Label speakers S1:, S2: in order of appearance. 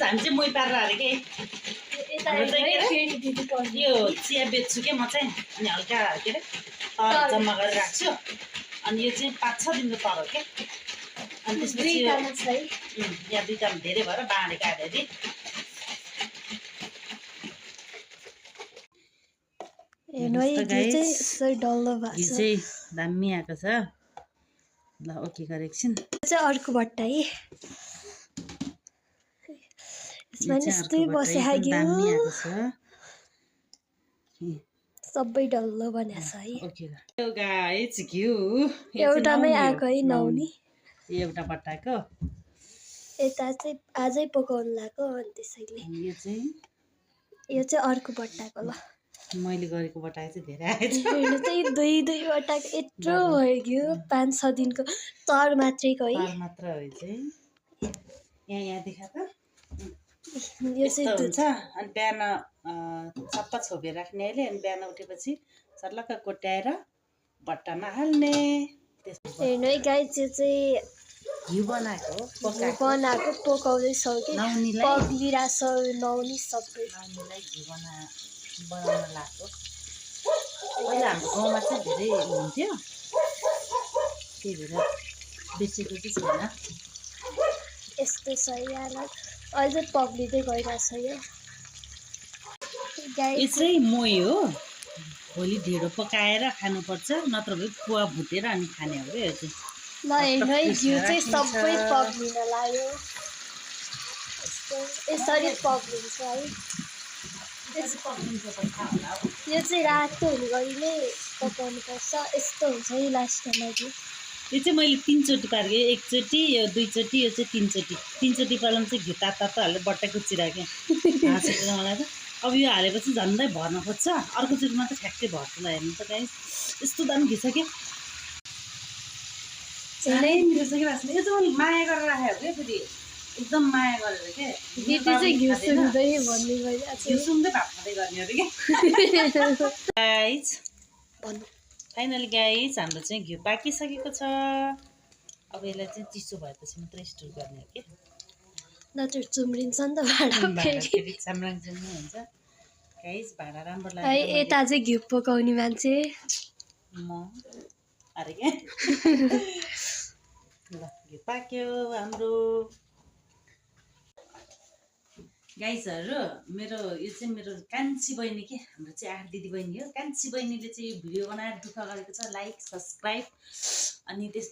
S1: guys हामी चाहिँ मोही पारेर हाले के यो चिया बेच्छु के म चाहिँ अनि हल्का के अरे तर जम्मा गरेर राख्छु अनि यो चाहिँ 5-6 दिनको तर हो के अनि त्यसपछि यहाँ दुईटा धेरै भएर बाँडेको आधी दामी आएको छ ल ओके गरेको छिन्
S2: चाहिँ अर्को भट्टा है सबै डल्लो बनेछ है
S1: गाइस घिउ
S2: एउटामै आएको है नहुने
S1: एउटा बट्टाको
S2: यता चाहिँ आजै पकाउनु लाग्यो अनि त्यसैले यो चाहिँ अर्को बट्टाको ल
S1: मैले गरेको बट्टा चाहिँ धेरै आएछ
S2: मेरो चाहिँ दुई बट्टाको यत्रो भयो 5-6 दिनको तर मात्रैको है
S1: तर मात्र हो चाहिँ यहाँ देखा त
S2: यो चाहिँ
S1: हुन्छ अनि बिहान सप्पा छोपेर राख्ने अहिले अनि बिहान उठेपछि सर्लक्क कोट्याएर भट्टामा हाल्ने
S2: हेर्नु है गाइस यो चाहिँ
S1: घिउ बनाएको
S2: पकाउँदैछौँ कि पग्लिरहेछ नहुने सबै
S1: नानीलाई घिउ बनाउन लाग्यो पहिला हाम्रो गाउँमा चाहिँ धेरै हुन्थ्यो त्यही भएर बेचेको चाहिँ छैन
S2: यस्तो छ यहाँ अहिले पग्लिँदै गइरहेछ यो
S1: चाहिँ मोही हो भोलि ढेँडो पकाएर खानुपर्छ नत्र भए पुवा भुटेर अनि खाने हो क्या यो चाहिँ
S2: ल हेर्नु है घिउ चाहिँ सबै पग्लिन लाग्यो यसरी पग्लिन्छ है यो चाहिँ रातो हुने गरी नै पकाउनु पर्छ यस्तो हुन्छ है लास्टमा
S1: यो चाहिँ मैले 3 चोटि पारेको एकचोटि यो 2 चोटि यो चाहिँ 3 चोटि 3 चोटि पार्नु चाहिँ घिउ तातो हालेर बट्टा कुचिराखेँ हाँसेको मलाई त अब यो हालेपछि झन्डै भर्न खोज्छ अर्को चोटिमा त ठ्याक्कै भर्छ ल हेर्नु त गाइस यस्तो दामी घिउ छ क्या यो चाहिँ मैले माया गरेर राखेको क्या फेरि एकदम माया गरेर के
S2: घिउ सुन्दै भन्ने
S1: घिउ सुन्दै भात खाँदै गर्ने अरे क्या गाइस फाइनली गाइस हाम्रो चाहिँ घिउ पाकिसकेको छ अब यसलाई चाहिँ चिसो भएपछि मात्रै स्टोर गर्ने हो कि
S2: नत्र चुम्रिन्छ नि त भाँडा
S1: फेरि चाम्राङ चाम्राङ हुन्छ गाइस भाँडा राम्रो लाग्यो
S2: यता चाहिँ घिउ पकाउने मान्छे
S1: म अरे क्या ल घिउ पाक्यो हाम्रो गाइसहरू मेरो यो चाहिँ मेरो कान्छी बहिनी के हाम्रो चाहिँ 8 दिदी बहिनी हो कान्छी बहिनीले चाहिँ यो भिडियो बनाएर दुःख गरेको छ लाइक सब्सक्राइब अनि त्यस्तो